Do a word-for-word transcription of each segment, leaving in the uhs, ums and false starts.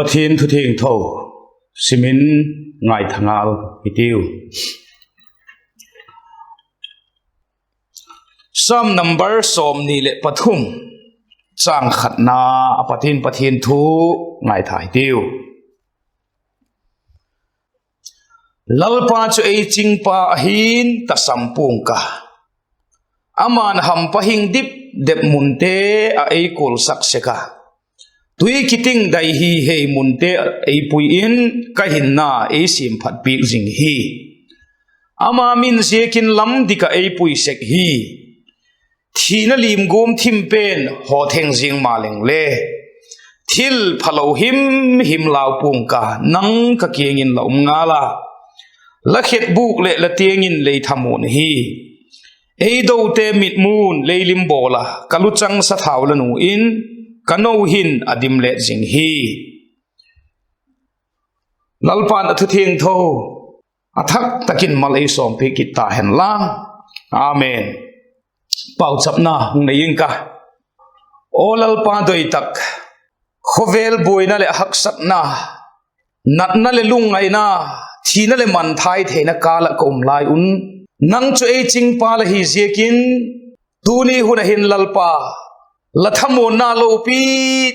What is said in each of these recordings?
Pathian thu thiangtho sim in ngaitha ngal hitiu. Sam number sawmni leh pathum, châng khatna a pat in Pathian thu ngaitha hitiu. Lalpa chu ei chingpa ahi'n, tasam pua'ng ka, ama'n hampa hing dip dep munte ah ei kualsak sek a, tui kiting dai hi hei munte ah ei pui in, ka hinna ei siamphat piak zing hi. Ama min ziakin lam dik ah ei pui sek hi. Thina limguam thim pen haw theng ziang maleng le, thil phalo him him lau pua'ng ka, nang ka kiang in la um ngal a, la khetbûk leh la tiang in lei thamuan hi. Ei dote mitmu'n lei lim bawl a, ka luchang sathau la nu in ka no hin a dim let zing hi. Lalpa'n a thu thiangtho a thak tak in mal ei sawmpiak kit ta hen la. Amen. Pauchapna hung nei ing ka. Aw Lalpa doi tak, khawvel buaina leh haksatna, natna leh lungngaina, thina leh mangthai theina kâl ah ka um lai un, nang chu ei chingpa la hi ziakin, tuni hun ah hin Lalpa, la thamuanna lopi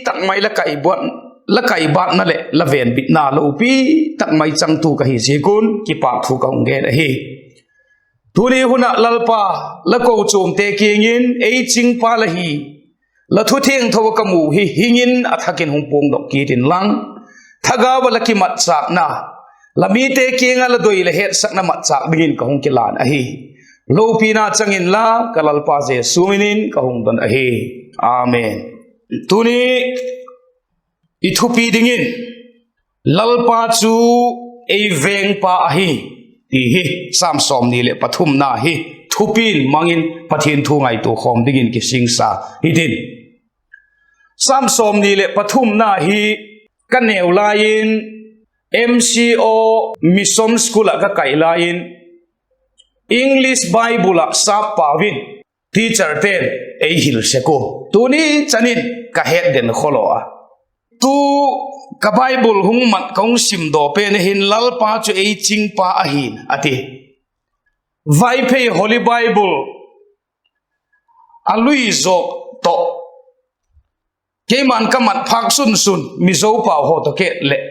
tak mai la kai bât, la kai bâtna leh la venbitna lopi tak mai changtu ka hi ziak un kipâkthu ka hung gen ahi. Tuni hun ah Lalpa, la kochuamte kiang in ei chingpa la hi, la thu thiangtho ah ka mu hi hing in a thak in hung puangdok kit inlang, thagau ah la kimatchâkna, la mite kiang ah la doi la hetsakna matchâk dingin ka hung kilân ahi. Lopina chang inla ka Lalpa Jesu min in ka hung don ahi. Amen. Tuni i thupi dingin, Lalpa chu ei vengpa ahi, ti hi Sam sawmni leh pathumna hi thupi'n mang in Pathian thu ngaitua khawm dingin kisingsa hitin. Sam sawmni leh pathumna hi ka neu lai in, M C O Mission School ah ka kai lai in, English Bible ah sap pau in teacherte'n ei hil sek u. Tuni chan in ka het den khawlaw a, tu ka Bible hung mat ka hung simdaw pen hin Lalpa chu ei chingpa ahi'n a ti. Vaiphei Holy Bible a lui zawk tawh, keima'n ka mat phâk sun sun Mizo pau haw tawh kêt leh,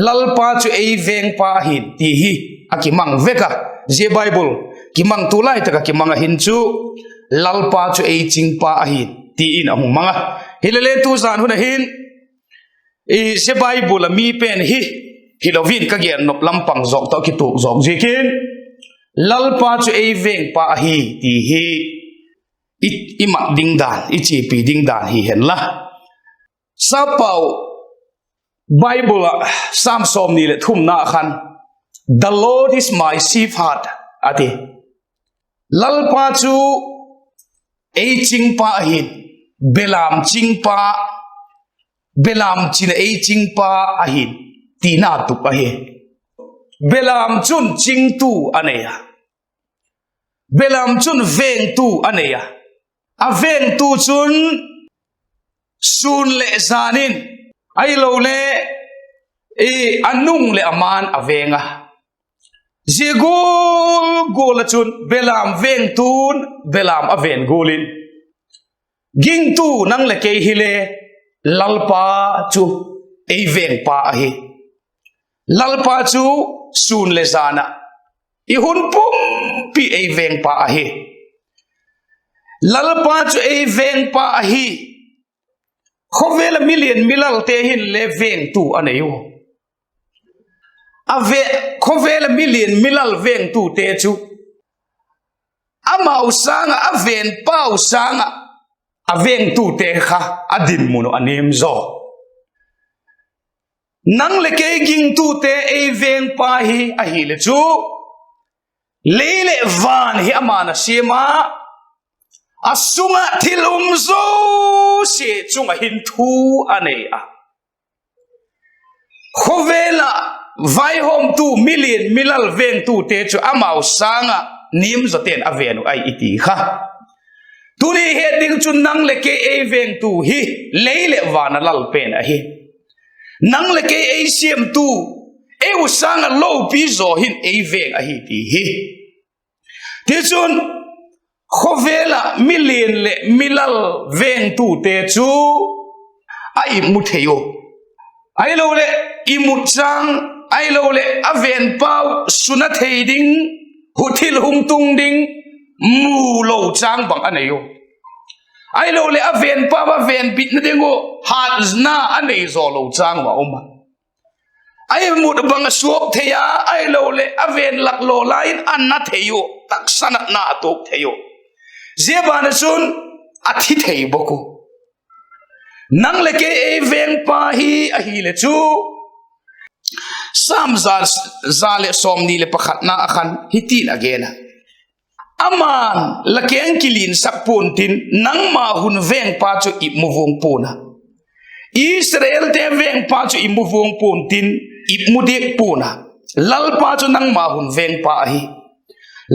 Lalpa chu ei vengpa ahi'n ti hi a kimang vek a. Zia Bible kimangtu lai tak ah kimang ahi'n chu, Lalpa chu ei chingpa ahi'n ti in a hung mang a. Hilele tu zan hun ah hin, zia Bible ah mi pen hi hilo in ka gen nop lam pang zawk tawh kituak zawk ziakin, Lalpa chu ei vengpa ahi ti hi i, i mat ding dan, i chiapi ding dan hi hen la. Sap pau Bible ah Sam sawmni leh thumna khan, The Lord is my shepherd, a ti. Lalpa chu ei chingpa ahi'n, belam chingpa, belam chin ah ei chingpa ahi'n, tina tup ahi. Belam chun chingtu a nei a, belam chun vengtu a nei a. A vengtu chun sûn leh jan in, ahilole a nung leh a ma'n a veng a. Zia gual gual ah chun belam vengtu'n belam a ven gual in, gingtu nang leh kei hile, Lalpa chu ei vengpa ahi. Lalpa chu sûn leh jan ah i hun pumpi ei vengpa ahi. Lalpa chu ei vengpa ahi. Khawvel ah milian milalte hinle vengtu a nei u. A ve, khawvel ah milian milal vengtute chu amau sâng ah a venpau sâng ah a vengtute kha a dinmun uh a niam zaw. Nang leh kei gingtute ei vengpa hi ahile chu, lei leh van hi ama'n a siam a, a sung ah thil um zosia chung ah hin thu a nei a. Khawvel ah vaihawmtu milian milal vengtute chu amau sâng ah niam zawte'n a ven uh ahi i ti kha. Tuni het ding chun nang leh kei ei vengtu hi lei leh van a lal pen ahi. Nang leh kei ei siamtu, ei u sâng ah lopi zaw hin ei veng ahi ti hi. Tichun, khawvel ah mi lian leh mi lal vengtute chu a ip mu thei u, ahiloleh i mut châng, ahiloleh a venpau suna thei ding, hu thil hung tung ding, mu lo châng bang a nei u, ahiloleh a venpau a venbitna ding uh hatna a nei zaw lo châng uh a um a. A i mut bang a suak thei a, ahiloleh a ven lak law lai in a na thei uh, taksa natna a tuak thei uh. Zia ban ah chun a thi thei bawk uh. Nang leh kei ei vengpa hi ahile chu, Sam za, za leh sawmni leh pakhatna ah khan hitin a gen a: Ama'n la keng kilinsak pua'n tin, nangma hun vengpa chu ip mu vuang pua'n a; Israelte vengpa chu ip mu vuang pua'n tin, ip mu diak pua'n a; Lalpa chu nangma hun vengpa ahi;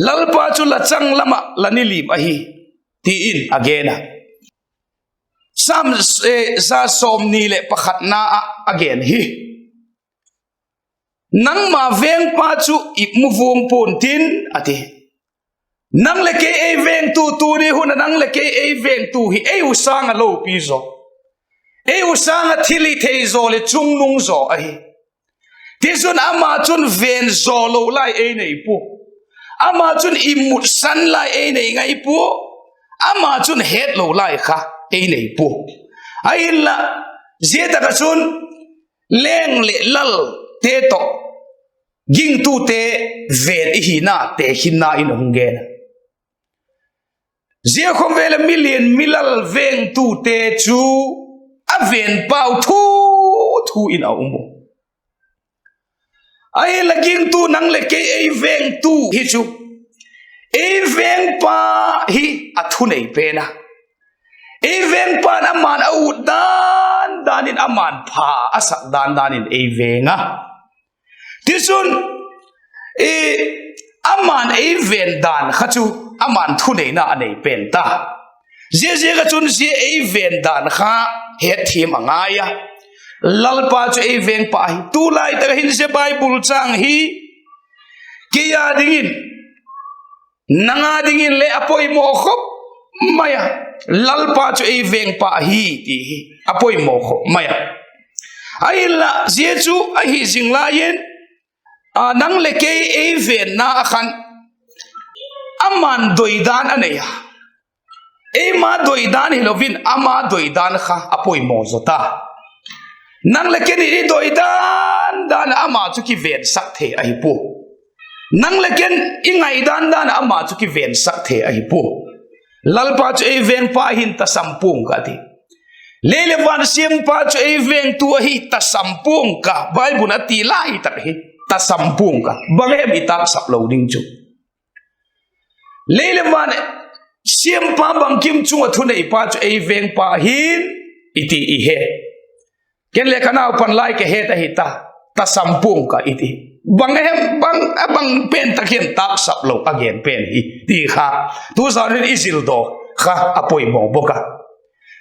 Lalpa chu la changlam ah la nilim ahi, ti in a gen a. Sam, eh, za sawmni leh pakhatna ah a gen hi: Nangma vengpa chu ip mu vuang pua'n tin, a ti. Nang leh kei ei vengtu, tuni hun ah nang leh kei ei vengtu hi ei u sâng ah lopi zaw, ei u sâng ah thil hi thei zaw leh chungnung zaw ahi. Tichun, ama chun ven zaw lo lai ei nei pua, ama chun i mutsan lai ei nei ngai pua, ama chun hetlo lai kha ei nei pua. Ahinla, zia tak ah chun leng leh lalte tawh gingtute ven i hina tekhinna in a hung gen a. Zia khawvel ah mi lian mi lal vengtute chu a venpau thu thu in a um u. Ahinla gingtu nang leh kei ei vengtu hi chu, ei vengpa hi a thunei pen a. Ei vengpa'n ama'n a ut dan dan in, ama'n pha a sak dan dan in ei veng a. Tichun, ama'n ei ven dan kha chu ama'n thuneina a nei pen ta. Ziaziak ah chun zia ei ven dan kha hetthiam a ngai a. Lalpa chu ei vengpa hi. Tulai tak ah hin zia Bible châng hi kei â dingin, nang â dingin le a poimaw khop mai a. Lalpa chu ei vengpa ahi ti hi a poimaw khop mai a. Ahinla zia chu ahi zing lai in, nang leh kei ei venna ah khan ama'n doidan a nei a. Eima doidan hilo in ama doidan kha a poimaw zaw ta. Nang leh ken i doidan dan ah ama chu kivensak thei ahi pua. Nang leh ken i ngaidan dan ah ama chu kivensak thei ahi pua. Lalpa chu ei vengpa hin, tasam pua'ng ka, a ti. Lei leh van siampa chu ei vengtu ahi, tasam pua'ng ka, Bible in a ti lai tak hi. Tasam pua'ng ka. Bang hem i taksap lo ding chu? Lei leh van siampa, bangkim chung ah thuneipa chu ei vengpa hin, i ti i he. Ken le ka naupan lai ka het ahi ta, tasam pua'ng ka, i ti. Bang hem, bang, a bang pen tak hiam taksap lo a gen pen hi ti kha tuzan in i zildaw kha a poimaw bawk a.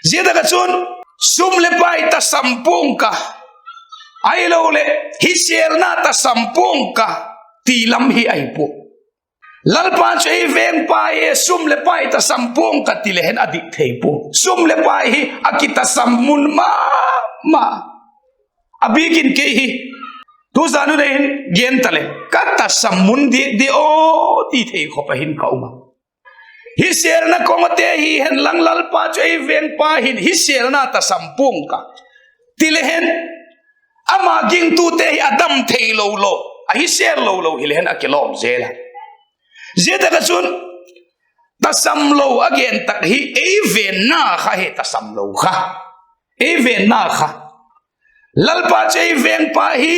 Zia tak ah chun, sum leh pai, tasam pua'ng ka, ahiloleh hisêlna, tasam pua'ng ka, ti lam hi ahi pua. Lalpa chu ei vengpa hi, sum leh pai, tasam pua'ng ka ti le hen a dik thei pua. Sum leh pai hi a kitasam mun ma ma. A bîk in kei hi tuzan un ei hin gen ta le, ka tasam mun diak diak aw ti thei khop a hin ka um a. Hisêlna kawngte hi hen lang, Lalpa chu ei vengpa hin, hisêlna, tasam pua'ng ka ti le hen, ama gingtute hi a dam theilo lo, a hisêl lo lo hile hen a kilawm zel a. Zia tak ah chun, tasam lo a gen tak hi ei venna kha hi, tasam lo kha, ei venna kha. Lalpa chu ei vengpa hi,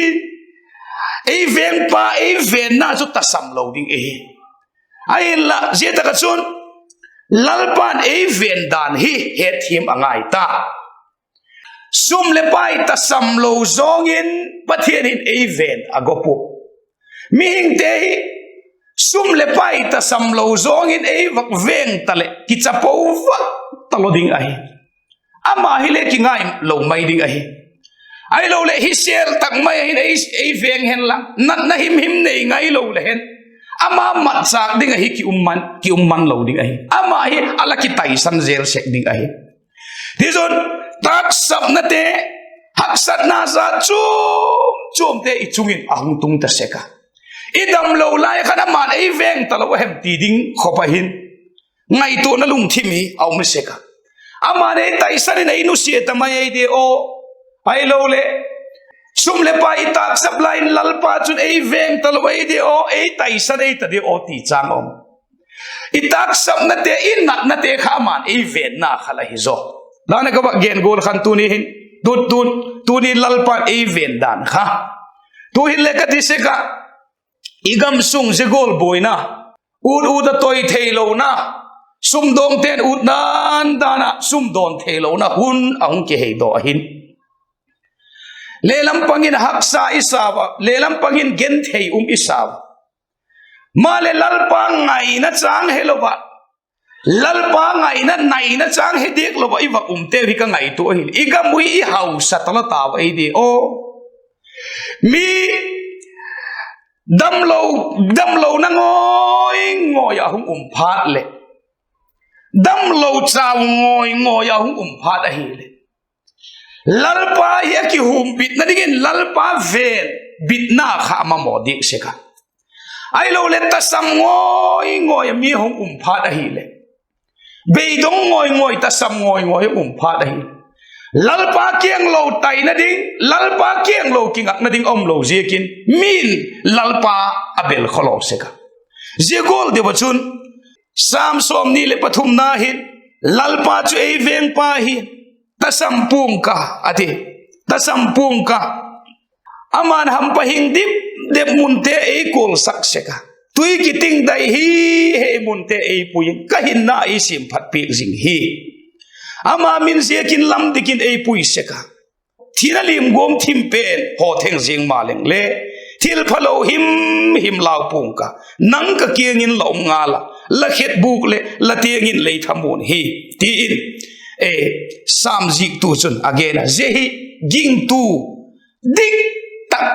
ei vengpa ei venna chu tasam lo ding ihi. Ahinla zia tak ah chun, Lalpa'n ei ven dan hi hetthiam a ngai ta. Sum leh pai tasam lo zawng in Pathian in ei ven a gawp u. Mihingte hi sum leh pai tasam lo zawng in ei vak veng ta leh kichapo vak talo ding ahi. Ama hile kingai lo mai ding ahi. Ahiloleh hisel tak mai ah hin ei, ei veng hen la, natna himhim nei ngailo le hen, ama matchâk ding ahi, ki um man, ki um man lo ding ahi. Ama hi a la kitaisan zel sek ding ahi. Tichun, taksapnate, haksatna jat chuam chuamte i chung in a hung tung ta sek a, i damlo lai khan ama'n ei veng talo a hem ti ding khop ah hin ngaituana lungthim hi a um sek a. Ama'n ei taisan in ei nusia ta mai ei di aw. Ahiloleh, sum leh pai i taksap lai in Lalpa chun ei veng talo ei di aw, ei taisan ei ta di aw ti châng um. I taksapnate, i natnate kha ama'n ei venna kha la hi zaw. Dan a ka vak gen gual khan tuni hin, tut tun, tuni Lalpa'n ei ven dan kha, tu'hin le ka ti sek ah, i gam sung zia gual buaina, ut ut a toi theilona, sumdawngte'n ut dan dan ah sumdawn theilona hun a hung kiheidaw ahi'n, lehlam pang in haksa i sau a, lehlam pang in genthei um i sau a, maleh Lalpa ngaina châng helo ah, Lalpa ngaina naina châng he diak lo ah i vak umteu hi ka ngaitua ahi. I gam uh hi i hausa talo tau ei di aw. Mi damlo, damlona ngawi ngawi ah hung um phat leh, damlo chau ngawi ngawi ah hung um phat ahileh, Lalpa hi a kihumbitna dingin Lalpa venbitna kha a mamaw diak sek a. Ahiloleh tasam ngawi ngawi ah mi hung um phat ahileh, beidong ngawi ngawi, tasam ngawi ngawi hung um phat ahi, Lalpa kiang lo taina ding, Lalpa kiang lo kingakna ding a um lo ziakin mi'n Lalpa a bel khawlaw sek a. Zia gual deu ah chun, Sam sawmni leh pathumna hin, Lalpa chu ei vengpa hi, tasam pua'ng ka, a ti, tasam pua'ng ka. Ama'n hampa hing dip dep munte ei kualsak sek a, tui kiting dai hi hei munte ei pui in, ka hinna ei siamphat piak zing hi. Ama min ziakin lam dik in ei pui sek a, thina lim guam thim pen haw theng zing ma leng le, thilphalo himhim lau pua'ng ka, nang ka kiang in la um ngal a, la khetbûk leh la tiang in lei thamuan hi, ti in, e, Sam ziktu chun a gen a. Zia hi gingtu dik tak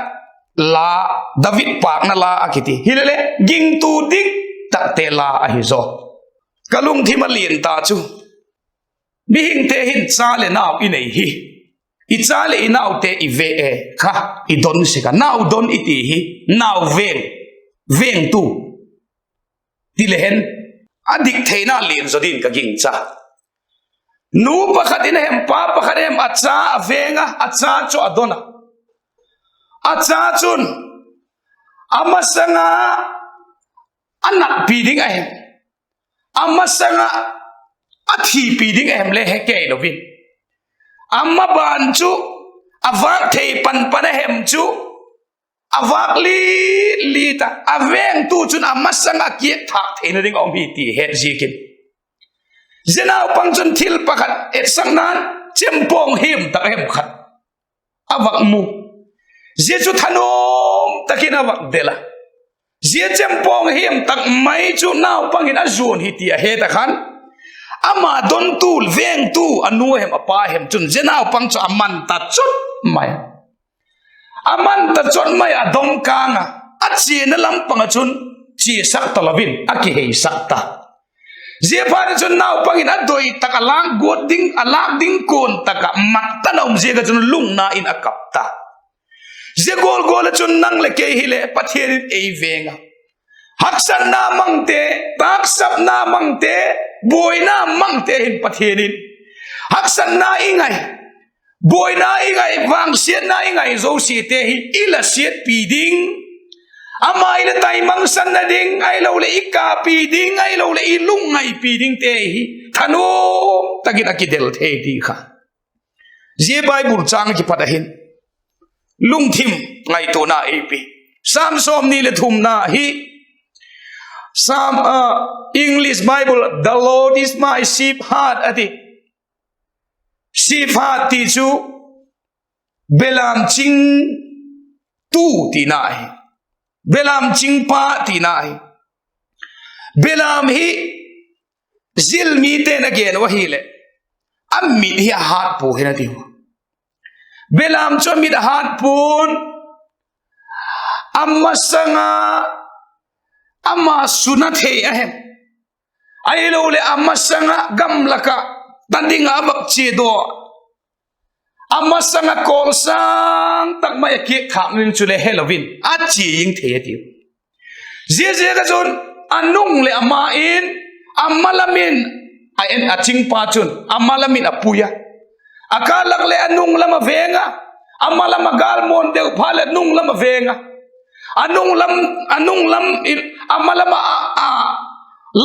la, David pâkna la a kiti hileleh, gingtu dik takte la ahi zaw. Ka lungthim a lian ta chu, mihingte hin cha leh nau i nei hi, i cha leh i naute i ve e kha, i don sek a, nau don i ti hi, nau veng, vengtu ti le hen, a dik theina lian zaw din ka gingcha. Nu pakhat in a hem, pa pakhat a hem, a cha a veng a, a cha chu a don a, a cha chun a masang a a natpi ding a hem, a masang ah a thipi ding a hem le he kei lo in, a maban chu a vâk thei pan pan a hem chu a vâk lit lit a, a vengtu chun a masang ah kietthâk theina ding a um hi ti het ziakin, zia naupang chun thil pakhat etsakna'n, chempawng hiam tak a hem khat a vak mu. Zia chu thanuam tak in a vak del a, zia chempawng hiam tak mai chu naupang in a zuan hi ti a het a khan, ama dontu, vengtu, a nu a hem a pa hem chun zia naupang chu a man ta chut mai. A man ta chut mai a dom kâng a, a chiana lam pang ah chun chiasak talo in a kiheisak ta. Ziaphat ah chun naupang in a doi tak a lâk guat ding, a lâk ding kuan tak ah mat tan a um ziak ah chun lungna in a kap ta. Zia gual gual ah chun nang leh kei hileh Pathian in ei veng a, haksatna mangte, tâksapna mangte, buaina mangte hin Pathian in haksatna i ngai, buaina i ngai, vangsiatna i ngai zosiate hi i la siatpi ding, ama i la taimangsanna ding, ahiloleh i kâpi ding, ahiloleh i lungngaipi dingte hi thanuam tak in a kidel thei ti kha zia Bible châng ah kipat a hin lungthim ngaituana ei pi. Sam sawmni leh thumna hi, Sam, ah, English Bible, The Lord is my shepherd a ti. Shepherd ti chu belam chingtu tina ahi, belam chingpa tina ahi. Belam hi zil mite'n a gen uh ahileh, a mit hi a hât pua hin a tiu. Belam chu a mit a hât pua'n, a masang a ama suna thei a hem, ahiloleh a masang ah gamlak ah ta ding ah a vak chia daw, a masang ah kawlsâng tak mai a kiak thâk ding chule helo in a chia ing thei a tiu. Ziaziak ah chun a nung leh a ma in, a ma lam in a en a chingpa chun a ma lam in a pui a, a kâ lak leh a nung lam a veng a, a ma lam a gâl mawn deu phat leh nung lam a veng a, a nung lam, a nung lam in a ma lam ah a, a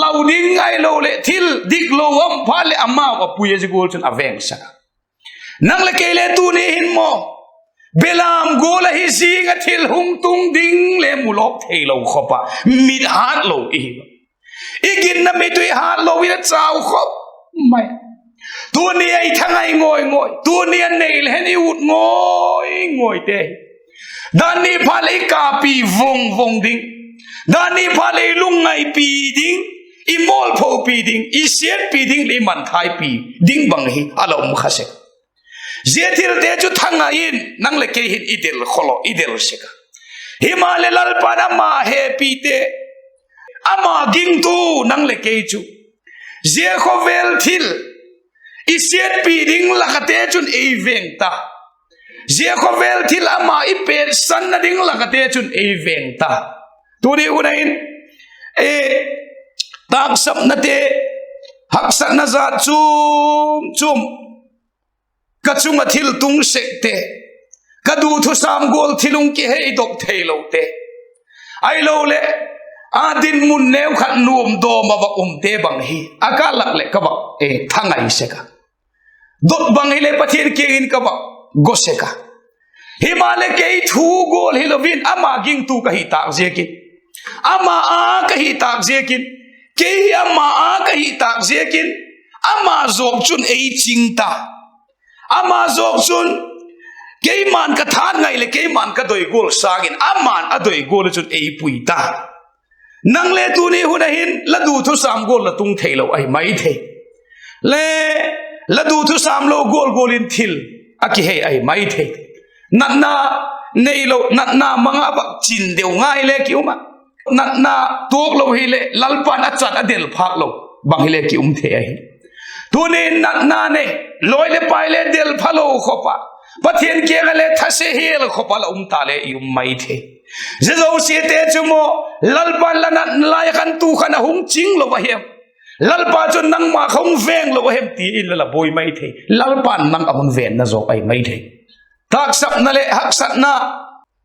lau ding ahiloleh thil diklo um phat leh amau a pui a, zia gual chun a vengsak a. Nang leh kei le tuni hin maw, belam gual ahi zing ah thil hung tung ding le mulawk theilo khop ah mit hâtlo i hi. I ginna mit uh i hâtlo in a chau khop mai. Tuni a i thangai ngawi ngawi, tuni a nei le hen i ut ngawi ngawite hi, dan ni phat leh i kâpi vong vong ding, dan ni phat leh i lungngaipi ding, i mawlphopi ding, i siatpi ding leh i manthaipi ding bang hi a la um kha sek. Zia thilte chu thangai in nang leh kei hin i del khol a, i del sek a. Himaleh Lalpa'n ama hepite, ama gingtu nang leh kei chu, zia khawvel thil i siatpi ding lak ate chun ei veng ta, zia khawvel thil ama i pêtsanna ding lak ate chun ei veng ta. Tuni hun ah hin, e, tâksapnate, haksatna jat chuam chuam, ka chung ah thil tung sekte, ka du thusam gual thil hung kiheidok theilote, ahiloleh a dinmun neu khat nuam dawm a vak umte bang hi a kâ lak leh ka vak, e, thangai sek a. Dot bang hileh Pathian kiang in ka vak go sek a. Himaleh kei thu gual hilo in ama gingtu ka hi tâk ziakin, ama â ka hi tâk ziakin, kei hi ama â ka hi tâk ziakin, ama zawk chun ei ching ta. Ama zawk chun keima'n ka thângai leh keima'n ka doi gual sâng in ama'n a doi gual ah chun ei pui ta. Nang le tuni hun ah hin la du thusam gual la tung theilo ahi mai thei. Le, la du thusam lo gual gual in thil a kihei ahi mai thei. Natna neilo, natna mang ah vak chin deu ngai le ki um a, natna tuak lo hileh Lalpa'n a chan a del phâk lo bang hile ki um thei ahi. Tuni'n natna nei, lawi leh pai le del phalo khop a, Pathian kiang ah le thase hial khop a la um ta le i um mai thei. Zia zosiate chu maw, Lalpa'n la natna lai ah khan tu khan a hung ching lo a hem, Lalpa chun nangma kha hung veng lo a hem ti in la la buai mai thei. Lalpa'n nang a hun venna zawk ahi mai thei. Tâksapna leh haksatna,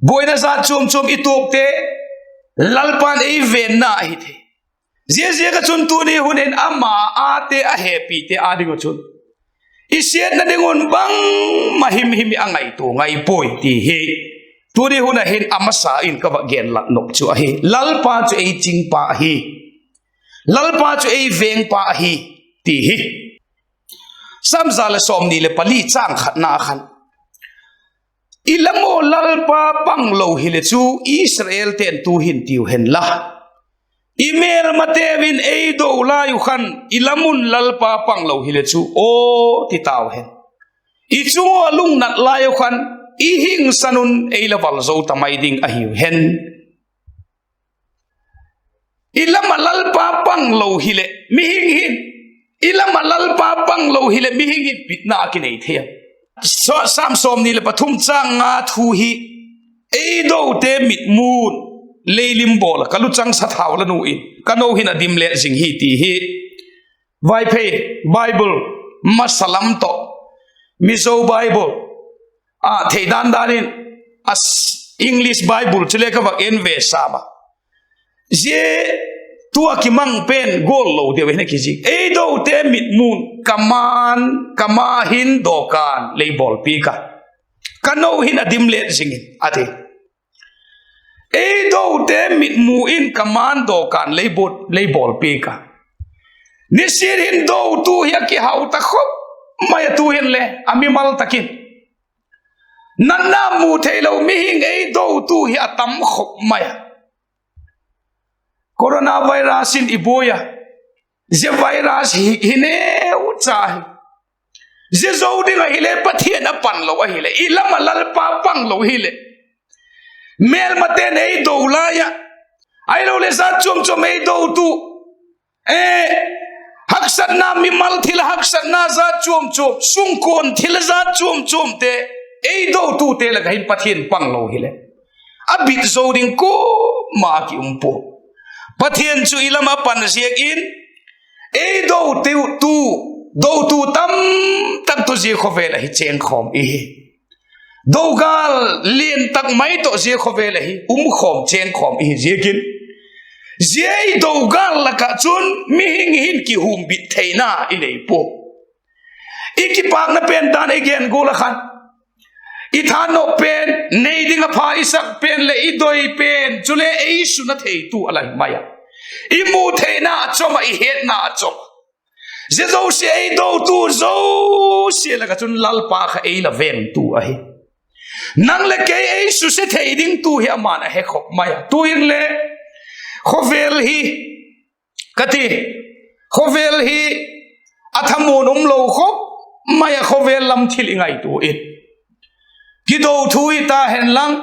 buaina jat chuam chuam i tuakte, Lalpa'n ei venna ahi thei. Ziaziak ah chun tuni hun in ama âte a hepite â ding uh chun i siatna ding un bangma himhim a ngaitua ngai puai ti hi tuni hun ah hin a masa in ka va genlat nop chu ahi. Lalpa chu ei chingpa ahi. Lalpa chu ei vengpa ahi ti hi. Sam za leh sawmni leh pali châng khatna khan, i lam uh Lalpa panglo hileh chu Israelte'n tu'hin tiu hen la, i mêlmateu in ei do lai uh khan i lam un Lalpa panglo hileh chu aw ti tau hen, i chung ua lungnat lai uh khan i hingsan un ei la val zo ta mai ding ahiu hen. I lam ah Lalpa panglo hileh mihing hin, i lam ah Lalpa panglo hileh mihing hin bitna a kinei thei a. Sa-, Sam sawmni leh pathum châng nga thu hi, ei dote mitmu'n lei lim bawl a, ka luchang sathau la nu in ka no hin a dim let zing hi ti hi. Vaiphei Bible masa lam tawh, Mizo Bible, a thei dan dan in, a s-, English Bible chule ka vak en ve sam a. Zia tu a kimang pen gual lo deu hin a kizik. Ei dote mitmu'n ka ma'n, ka ma hin dawkan lei bawlpiak a, ka no hin a dim let zing in a ti. Ei dote mitmu in ka ma'n dawkan lei bawl, lei bawlpiak a. Nisin hin dotu hi a kihau ta khop mai a, tu hinle a mimal tak in. Natna mu theilo mihing ei dotu hi a tam khop mai a. Coronavirus in i buai a, zia virus hi, hi neu cha hi. Zia zo ding ahileh Pathian a pan lo ahileh, i lam ah Lalpa pang lo hileh, mêlmate'n ei do lai ah, ahiloleh zat chuam chuam ei dotu, e, haksatna, mimal thil a haksatna zat chuam chuam, sungkuan thil a zat chuam chuamte ei dotute lak ah hin Pathian pang lo hileh, a bit zo ding kuama ki um pua. Pathian chu i lam a pan ziak in, ei dotu, dotu tamtak tawh zia khawvel ah hi chêngkhawm i hi. Dogâl lian tak mai tawh zia khawvel ah hi umkhawm chêngkhawm i hi ziakin, zia i dogâl lak ah chun mihing hin kihumbit theina i nei pua. I kipâkna pen dan i gen gual ah khan, i thanop pen, nei ding a pha i sak pen leh i doi pen chule ei suna theitu a la hi mai a, i mu theina a chawm ah, i hetna a chawm ah, zia zosia ei dotu zosia lak ah chun Lalpa kha ei la vengtu ahi. Nang leh kei ei suse thei dingtu hi ama'n a he khop mai a. Tu'hin le khawvel hi ka ti, khawvel hi a thamuan um lo khop mai a, khawvel lam thil i ngaitua in, kido thu hita hen lang,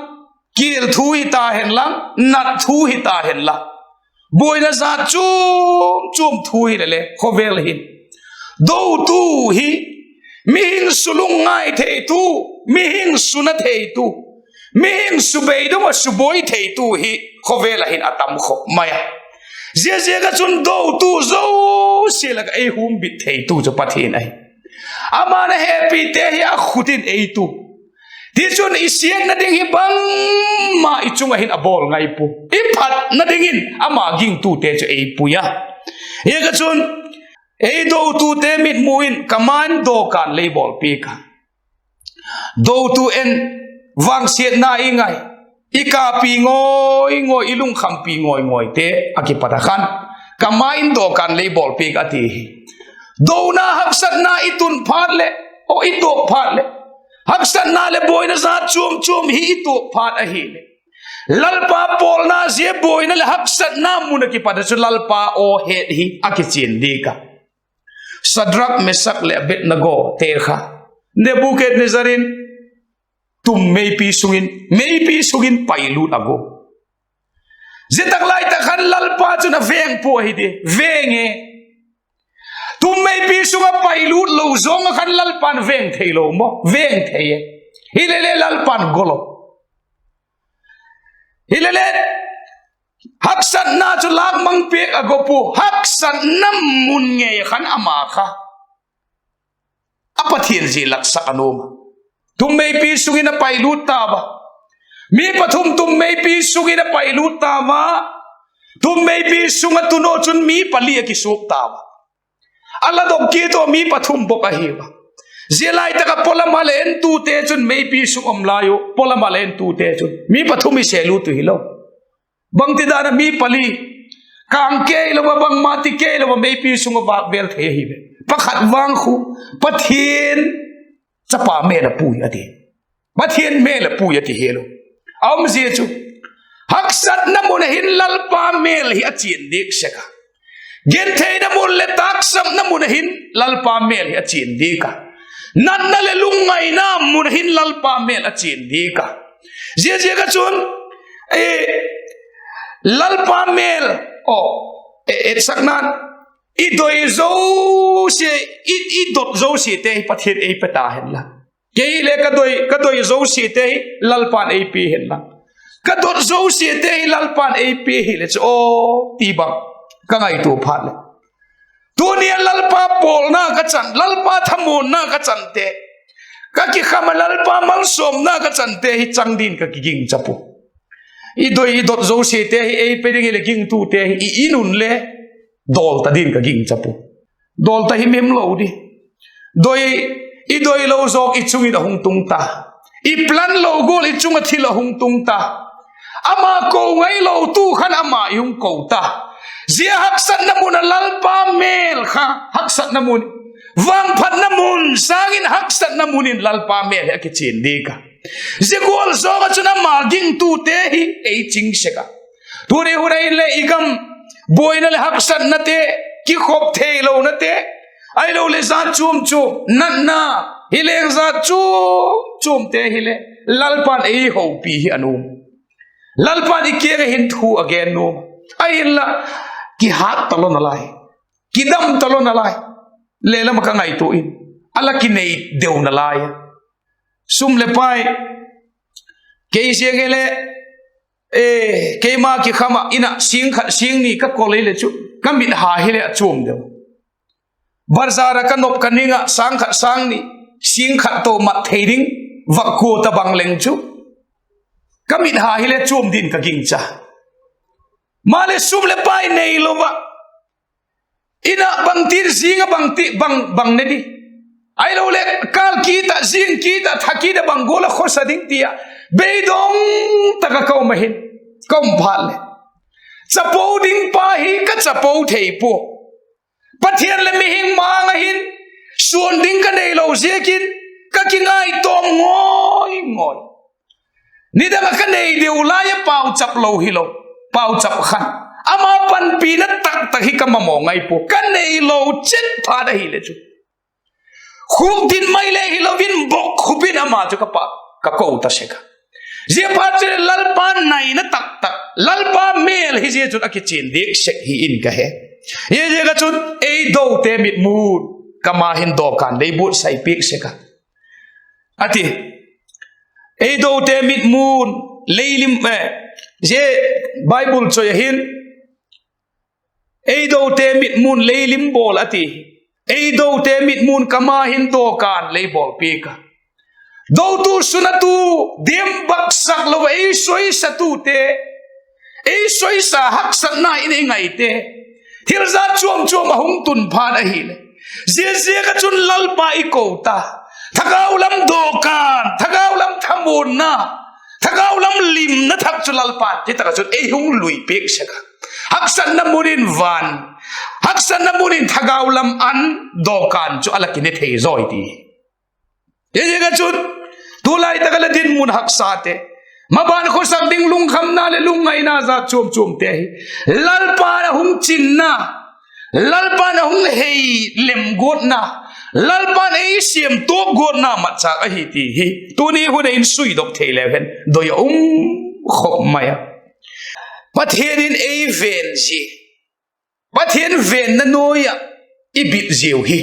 kial thu hita hen lang, nat thu hita hen lang, buaina zat chuam chuam thu hileh le khawvel hin dotu hi mihing sulungngai theitu, mihing suna theitu, mihing subeidong ah subuai theitu hi khawvel ah hin a tam khop mai a. Ziaziak ah chun dotu zosia lak ah ei humbit theitu chu Pathian ahi. Ama'n a hepite hi a khut in ei tu. Tichun i siatna ding hi bangma i chung ah hin a bawl ngai pua. I phatna dingin ama gingtute chu ei pui a. Ziaziak ah chun ei dotute mitmu in ka ma in dawkan lei bawlpiak a. Dotu en, vangsiatna i ngai, i kâpi ngawi ngawi, i lungkhampi ngawi ngawite a kipat ah khan, ka ma in dawkan lei bawlpiak a ti hi. Dona haksatna i tun phat leh, aw, i tuak phat leh, haksatna leh buaina zat chuam chuam hi i tuak phat ahileh, Lalpa pawlna, zia buaina leh haksatna mun ah kipat ah chu Lalpa aw het hi a kichian diak a. Sadrak, Mesak leh Abednego te kha Nebukadnezzar in tum meipi sung in, meipi sung in pailût a gu. Zia tak lai tak khan Lalpa chun a veng pua ahi ti, veng e. Tum meipi sung ah pailût lo zawng ah khan Lalpa'n veng theilo maw? Veng thei e. Hilele Lalpa'n golo. Hilele haksatna chu lâkmang piak a go pua, haksatna mun ngei ah khan ama kha a Pathian zia laksak a nuam a. Tum meipi sung in a pailût ta ua. Mi pathum tum meipi sung in a pailût ta ua. Tum meipi sung ah tun ah chun mi pali a kisuak ta ua. A ladok kit uh mi pathum bawk ahi ua. Zia lai tak ah pawlam ah leh entute chun, meipi sung um lai uh pawlam ah leh entute chun mi pathum i sêl ut uh hilo. Bangtidan ah mi pali, kâng kei lo ah, bangma ti kei lo ah meipi sung ah vâk vêl thei ahi ve. Pakhat vang khu Pathian chapa mêl a pui a ti. Pathian mêl a pui a ti hilo. A umzia chu, haksatna mun ah hin Lalpa mêl hi a chian diak sek a. Gentheina mun leh tâksapna mun ah hin Lalpa mêl hi a chian diak a. Natna leh lungngaina mun ah hin Lalpa mêl a chian diak a. Ziaziak ah chun, e, Lalpa mêl, aw, e, etsakna'n, i doi zosia, i, i dot zosiate hi Pathian ei pe ta hen la. Kei le ka doi, ka doi zosiate hi Lalpa'n ei pia hen la. Ka dot zosiate hi Lalpa'n ei pia hile chu aw, ti bang ka ngaitua phat leh, tuni a Lalpa pawlna ka chan, Lalpa thamuanna ka chante, ka kikham ah Lalpa malsawmna ka chante hi chang dingin ka kigingcha pua. I doi i dot zosiate hi ei pe ding hileh gingtute hi i In un le dawl ta dingin ka gingcha pua. Dawl ta himhim lo di. Doi, i doi lo zawk i chung in a hung tung ta. I plan lo gual i chung ah thil a hung tung ta. Ama ko ngai lo tu khan ama i hung ko ta. Zia haksatna mun ah Lalpa mêl kha, haksatna mun, vangphatna mun sâng in haksatna mun in Lalpa mêl hi a kichian diak a. Zia gual zawk ah chun ama gingtute hi ei ching sek a. Tuni hun ah inle i gam buaina leh haksatnate, kikhop theilonate, Ahiloleh zat chuam chuam, natna, hileng zat chuam chuamte hileh Lalpa'n ei hopi hi a nuam. Lalpa'n i kiang ah hin thu a gen nuam. Ahinla, kihât talo nalai, kidam talo nalai, le lam ah ka ngaitua in, a la kinei deu nalai. Sum leh pai, kei ziang hileh, keima kikham ah in ah sîng khat sîng ni ka kol hile chu, ka mit ha hileh a chuam deu. Bazar ah ka nop ka ning ah sâng khat sâng ni, sîng khat tawh mat thei ding, vak kua ta bang leng chu, ka mit ha hileh chuam din ka gingcha. Maleh sum leh pai neilo ah, in ah bangtin zing ah bang, bang ne di, ahiloleh kâl kit ah, zing kit ah, tha kit ah bang gual ah khawsa ding ti ah beidong tak ah ka um ahin, ka um phat leh, chapo ding pa hi ka chapo thei pua. Pathian leh mihing mang ah hin suan ding ka neilo ziakin ka kingaitawm ngawi ngawi. Nidang ah ka nei deu lai ah pauchap lo hilo, pauchap khan, ama panpina tak tak hi ka mamaw ngai pua, ka neilo chet phat ahileh chu. Khûk din mai le hilo in bokkhup in ama chu ka pa, ka ko ta sek a. Ziaphat chuleh Lalpa naina tak tak, Lalpa mêl hi zia chun a kichian diak sek hi in ka he. Ziaziak ah chun ei dote mitmu'n, ka ma hin dawkan lei buatsai piak sek a, a ti. Ei dote mitmu'n, leilim, zia Bible chawi ah hin, ei dote mitmu'n leilim bawl a ti. Ei dote mitmu'n ka ma hin dawkan lei bawl piak a. Dotu sunatu, diam baksak lo ah ei soisatute, ei soisa haksatna in ei ngaite, thil zat chuam chuam a hung tun phat ahileh, ziaziak ah chun Lalpa i ko ta. Thagau lam dawkan, thagau lam thamuanna, thagau lam limna thak chu Lalpa'n zia tak ah chun ei hung lui piak sek a. Haksatna mun in van, haksatna mun in thagau lam an, dawkan chu a la kine thei zawi ti. Ziaziak ah chun tulai tak ah la dinmun haksate, maban khawsak ding lungkhamna leh lungngaina zat chuam chuamte hi Lalpa'n a hung chinna, Lalpa'n a hung hei lem guatna, Lalpa'n ei siam tuak guatna matchâk ahi ti hi tuni hun ah in suidok thei leu hen doi a um khop mai a. Pathian in ei ven zia, Pathian venna nuai ah i bit ziau hi.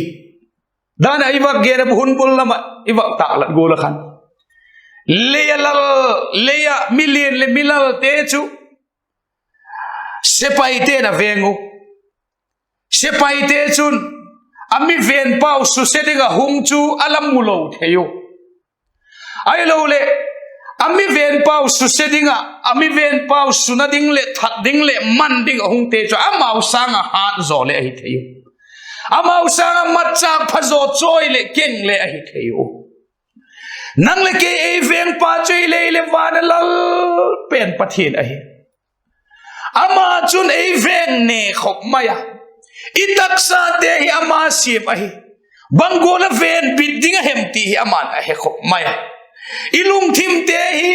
Dan ah i vak gen a, hun bul lam ah i vak tâklat gual ah khan, lei ah lal, lei ah mi lian leh mi lalte chu sepaite'n a veng uh. Sepaite chun a mi venpau suse ding ah hung chu a la mu lo thei uh. Ahiloleh, a mi venpau suse ding ah, a mi venpau suna ding leh that ding leh man ding a hungte chu amau sâng ah hât zaw le ahi thei uh. Amau sâng ah matchâk pha zaw, chawi leh keng le ahi thei uh. Nang leh kei ei vengpa chu i lei leh van a lal pen Pathian ahi. Ama chun ei veng ne khop mai a. I taksate hi ama siam ahi. Bang gual a venbit ding a hem ti hi ama'n a he khop mai a. I lungthimte hi,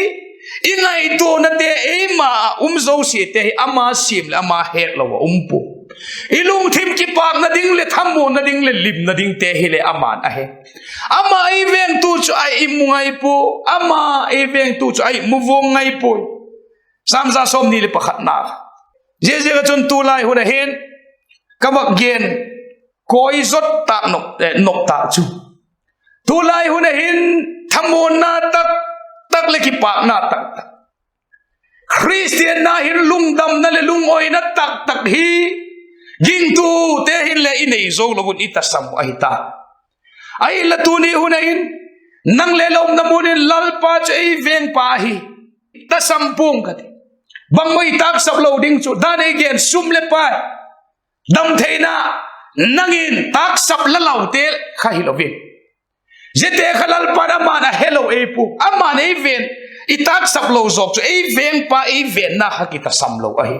i ngaituanate, eima ah um zosiate hi ama siam leh ama hetlo a um pua. I lungthim kipâkna ding leh thamuanna ding leh limna dingte hileh ama'n a he. Ama ei vengtu chu a i mu ngai pua, ama ei vengtu chu a i mu vuang ngai puai. Sâm za sawmni leh pakhatna. Ziaziak ah chun tulai hun ah hin ka vak gen, kawi zot tâk nop, nop tâk chu, tulai hun ah hin thamuanna tak tak leh kipâkna tak tak, Khristianna hin lungdamna leh lungawina tak tak hi gingtute hin le i nei zo lo un i tasam uh ahi ta. Ahinla tuni hun ah hin nang le la umna mun in Lalpa chu ei vengpa hi, tasam pua'ng ka ti. Bangma i tâksap lo ding chu, dan ei gen, sum leh pai, damtheina, nang in tâksap la lote kha hilo in, ziate kha Lalpa'n ama'n a helo ei pua, ama'n ei ven, i tâksap lo zawk chu ei vengpa ei venna kha kitasam lo ahi.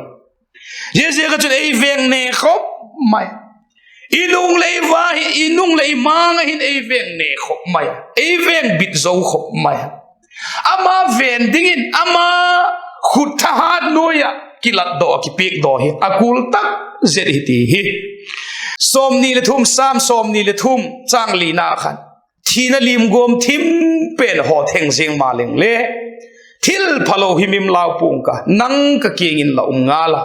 Ziaziak ah chun ei veng ne khop mai. I nung leh i va hi, i nung leh i mang ah hin ei veng ne khop mai a, ei veng bit zo khop mai a. Ama ven dingin ama khut thahat nuai ah kilatdaw, kipiakdaw hi a kul tak zet hi ti hi. Sawmni leh thum, Sam sawmni leh thum châng lina khan, thina limguam thim pen haw theng ziang ma leng le, thil phalo himhim lau pua'ng ka, nang ka kiang in la um ngal a,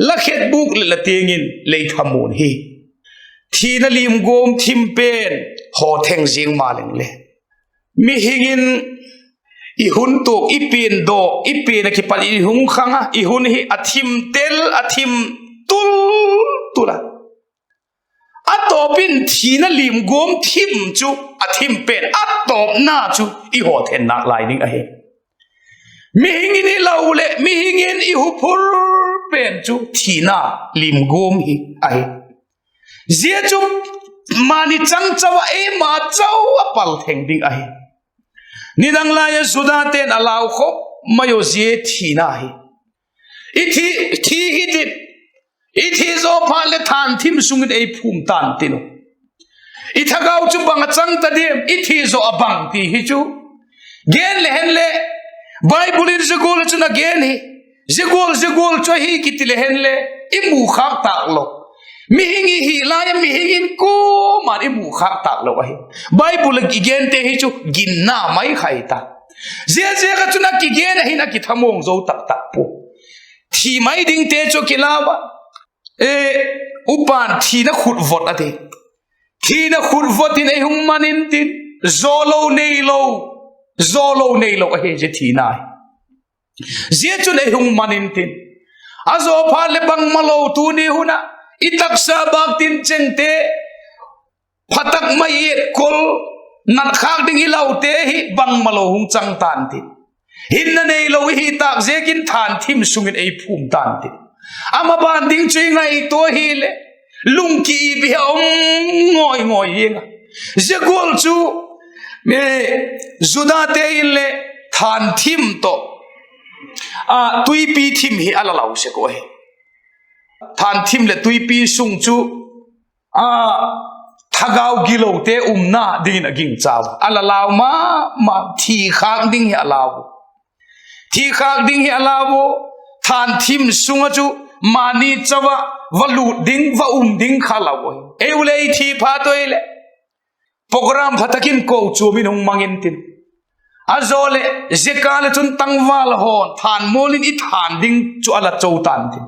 la khetbûk leh la tiang in lei thamuan hi. Thina limguam thim pen haw theng ziang ma leng le, mihing in i hun tuak, i piandaw, i pian ah kipat i hung khang a, i hun hi a thim tel, a thim tul tul a. A tawp in thina limguam thim chu, a thim pen a tawpna chu i haw thenna lai ding ahi. Mihing in i lau leh mihing in i huphur pen chu thina limguam hi ahi. Zia chu mani chang chau ah eima chau a pal theng ding ahi. Nidang lai ah Judate'n a lau khop mai uh zia thina hi. I thi, thi hi tin, i thi zaw phat leh thân thim sung in ei phûm ta'n tin uh. I thagau chu bang a chang ta diam, i thi zaw a bang ti hi chu gen le hen le, Bible in zia gual chun a gen hi. Zia gual, zia gual chu ahi kiti le hen le, i mu khâk tâk lo. Mihing i hi lai a mihing in kuama'n i mu khâk tâk lo ahi. Bible ah i gente hi chu ginna mai khai ta. Ziaziak ah chun a kigen ah hin a kithamuang zo tak tak pua. Thi mai dingte chu a kilau a. E, upa'n thina khutvot a ti. Thina khutvot in ei hung man intin, zawlo neilo, zawlo neilo ahi zia thina hi. Zia chun ei hung man intin, a zaw phat leh bangmalo tuni hun ah i taksa bâk tin chengte, pha tak mai i etkol, nat khâk ding i laute hi bangmalo hung chang ta'n tin, hinna neilo i hi tâk ziakin thân thim sung in ei phûm ta'n tin, a maban ding chu i ngaitua hileh, lungkipi hi a um ngawi ngawi ing a. Zia gual chu, e, Judate in le thân thim tawh, a, tuipi thim hi a la lau sek uh ahi. Thân thim leh tuipi sung chu, a, thagau gilote umna dingin a gingcha ua, a la lau ma ma, thi khâk ding hi a lau u. Thi khâk ding hi a lau u. Thân thim sung ah chu mani chau ah va lût ding, va um ding kha lau ahi. Ei u leh ei thi phat ua leh, program pha tak in kochuam in hung mang intin, a zaw leh zia kâl ah chun tangval haw'n thân mual in i thân ding chu a la cho ta'n tin,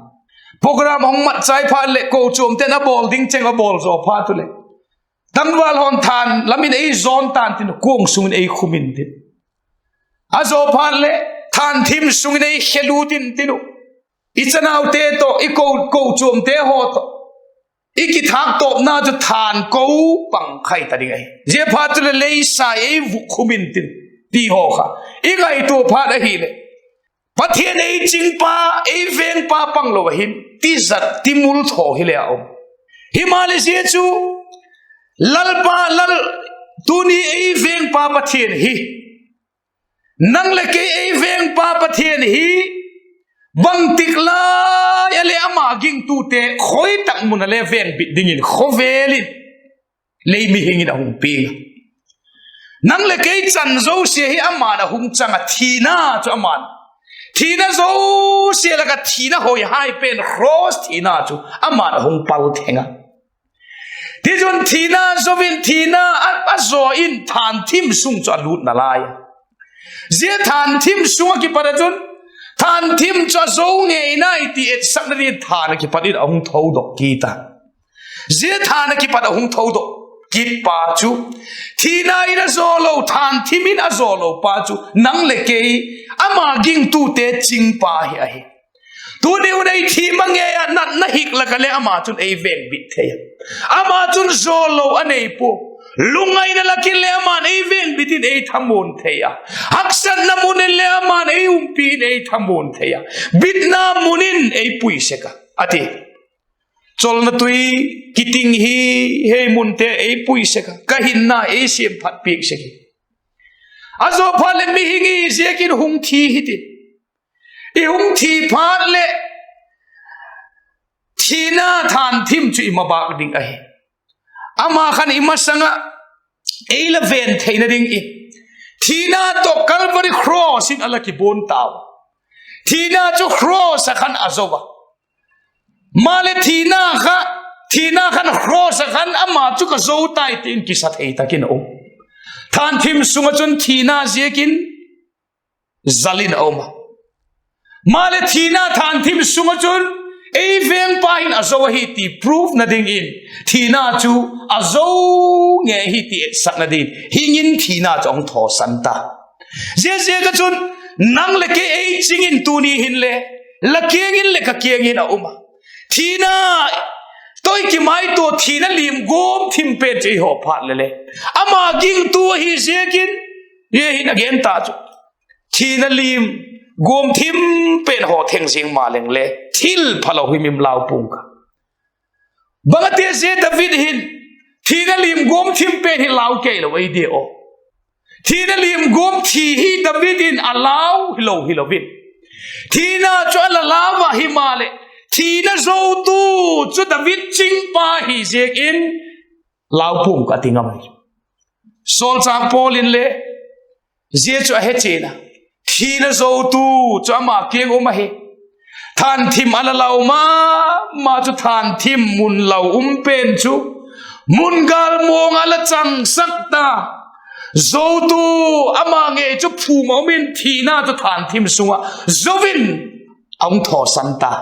program hung mat chai phat leh kochuamte'n a bawl ding cheng a bawl zaw phat u leh, tangval haw'n thân lam in ei zawn ta'n tin, kuang sung in ei khum intin, a zaw phat leh thân thim sung in ei khe lût intin uh, i chanaute tawh, i ko, kochuamte haw tawh i kithâk tawpna chu thân ko pang khai ta ding ahi. Ziaphat chuleh leisai ei vuk khum intin, ti haw kha i ngaitua phat ahileh, Pathian ei chingpa, ei vengpa panglo a hin tizat, timul thaw hile a um. Himaleh zia chu, Lalpa, Lal, tuni ei vengpa Pathian hi, nang leh kei ei vengpa Pathian hi, bangtik lai ah leh ama gingtute khoi tak mun ah le vengbit dingin khawvel in lei mihing in a hung piang a. Nang leh kei chan zosia hi ama'n a hung chang a, thina chu ama'n, thina zosia lak ah thina hoihai pen cross thina chu ama'n a hung pal theng a. Tichun thina zo in thina a, a zaw in thân thim sung chu a lût nalai a. Zia thân thim sung ah kipat ah chun, thân thim chu a zo ngei nai ti etsakna dingin thân ah kipat in a hung thodok kit a. Zia thân ah kipat a hung thodok kit pa chu, thina in a zawlo, thân thim in a zawlo pa chu nang leh kei, ama gingtute chingpa hi ahi. Tuni hun ei thi ma ngei ah natna hik lak ah leh ama chun ei vengbit thei a. Ama chun zawlo a nei pua. Lungngaina lak in leh ama'n ei vengbit in ei thamuan thei a. Haksatna mun in leh ama'n ei umpi in ei thamuan thei a. Bitna mun in ei pui sek a, a ti. Cholna tui kiting hi, hei munte ei pui sek a, ka hinna ei siamphat piak sek hi. A zaw phat leh mihing i ziakin hung thi hi ti. I hung thi phat leh thina thân thim chu i mabâk ding ahi. Ama khan i masang ah ei la ven theina dingin thina tawh Calvary cross in a la kibuan tau. Thina chu cross ah khan a zo a. Maleh thina kha, thina khan cross ah khan ama chu ka zo tai tin kisa thei tak in a um. Thanthim sung ah chun thina ziakin zal in a um a. Maleh thina thanthim sung ah chun ei vengpa hin a zo ahi ti proof na dingin thina chu a zo ngei ahi ti etsakna dingin hing in thina chu a hung thawsan ta. Ziaziak ah chun nang leh kei ei ching in tuni hin le la kiang in leh ka kiang in a um a. Thina toi kimaitua thina lim guam thim pen chu ei haw phat leh le, ama gingtu ahi ziakin, zia hin a gen ta chu, thina lim guam thim pen haw theng zing maleng le thil phalo himhim lau pua'ng ka. Bang a tia zia David hin thina lim guam thim pen hi lau kei lo ei dia aw? Thina lim guam thi hi David in a lau hilo hilo in, thina chu a la lau a, himaleh thina zotu chu David chingpa hi ziakin lau pua'ng ka ti ngam ahi. Sawlchâk Paul in le zia chu a he chian a, thina zotu chu ama kiang um ahi. Thanthim a la lau ma ma chu thanthim mun lau um pen chu mun gâl mawng ah la changsak ta. Zotu ama ngei chu phum a um in thina chu thanthim sung ah zo in a hung thawsan ta.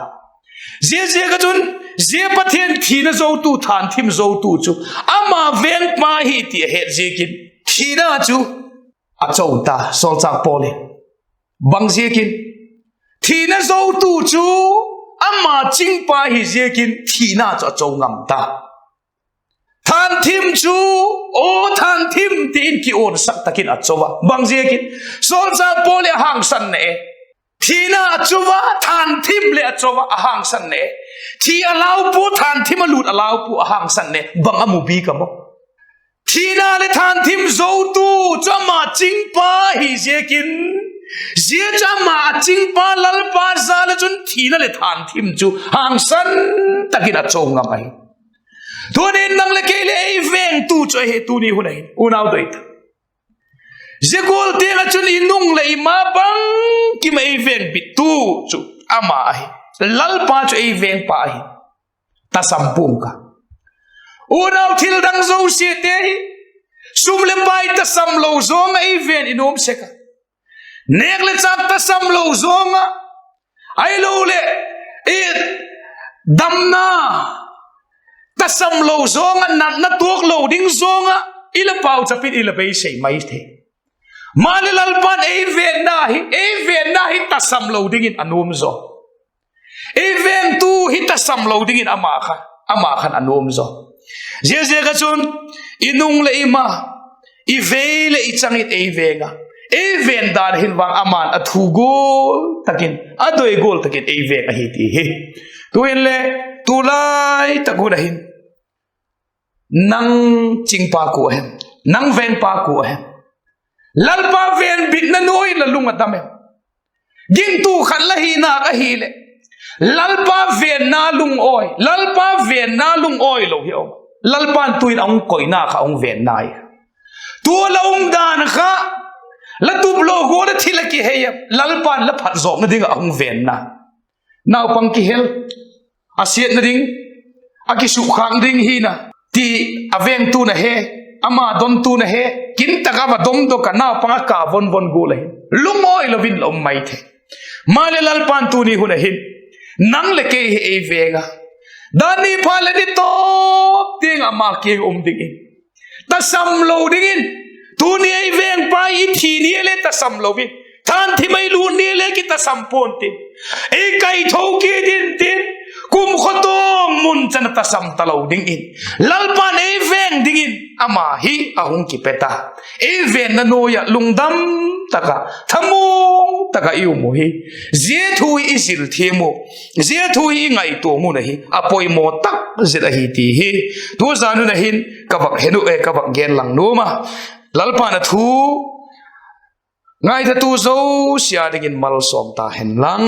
Ziaziak ah chun zia Pathian thina zotu, thanthim zotu chu ama vengpa hi ti a het ziakin thina chu a cho ta, sawlchâk Paul in. Bang ziakin? Thina zotu chu ama chingpa hi ziakin thina chu a cho ngam ta. Thanthim chu, aw thanthim, ti in kiuansak tak in a cho a. Bang ziakin? Sawlchâk Paul leh a hangsan ne e. Thina a cho a, thanthim leh a cho a, a hangsan ne e. Thi a lau pua, thanthim a lût a lau pua, a hangsan ne. Bang a mu bik a maw? Thina leh thanthim zotu chu ama chingpa hi ziakin, zia chu ama a chingpa Lalpa jal ah chun thina leh thanthim chu hangsan tak in a cho ngam ahi. Tunin nang leh kei leh ei vengtu chu ahi tuni hun ahi, unau doi ta. Zia gual tiang ah chun i nung leh i ma bangkim ah ei vengbittu chu ama ahi. Lalpa chu ei vengpa ahi. Tasam pua'ng ka. Unau, thil dang zosiate hi, sum leh pai tasam lo zawng ah ei ven i nuam sek a, nêk leh châk tasam lo zawng ah, ahiloleh i damna tasam lo zawng ah, natna tuak lo ding zawng ah i la pauchap in i la beisei mai thei. Maleh Lalpa'n ei venna hi, ei venna hi tasam lo dingin a nuam zaw. Ei vengtu hi tasam lo dingin ama khan, ama khan a nuam zaw. Ziaziak ah chun i nung leh i ma, i vei leh i chang in ei veng a, ei ven dan hin vang ama'n a thu gual tak in, a doi gual tak in ei veng ahi ti hi. Tu'hin le, tulai tak hun ah hin nang chingpa kua hem? Nang vengpa kua hem? Lalpa venbitna nuai in la lung a dam em? Gingtu khat la hi nâk ahileh, Lalpa venna lungawi, Lalpa venna lungawi lo hi a um. Lalpa'n tu'hin a hung koina kha a hung venna hi. Tu la umdan kha, la tup lo gual a thil a kihei a, Lalpa'n la phatzawkna ding ah a hung venna. Naupang kihel, a siatna ding, a kisukkhâk ding hina ti a vengtu'n a he, ama dontu'n a he, kin tak a va domdok a, naupang a ka von von gual ahi, lungawi lo in la um mai thei. Maleh Lalpa'n tuni hun ah hin nang leh kei hi ei veng a, dan ni phat leh ni tawp tiang ama kiang um dingin, tasam lo dingin, tuni ei vengpa i thi ni le tasam lo in, thanthim ei lût ni le kitasam pua'n tin, ei kaitho kit in tin, kumkhawtawng mun chan a tasam talo dingin, Lalpa'n ei veng dingin ama hi a hung kipe ta. Ei venna nuai ah lungdam tak ah, thamuang tak ah i um u hi, zia thu hi i zil thiam u, zia thu hi i ngaitua un ahi, a poimaw tak zet ahi ti hi tu zan hun ah hin ka vak he nu e, ka vak gen lang nuam a. Lalpa'n a thu ngaithatu zosia dingin malsawm ta hen lang.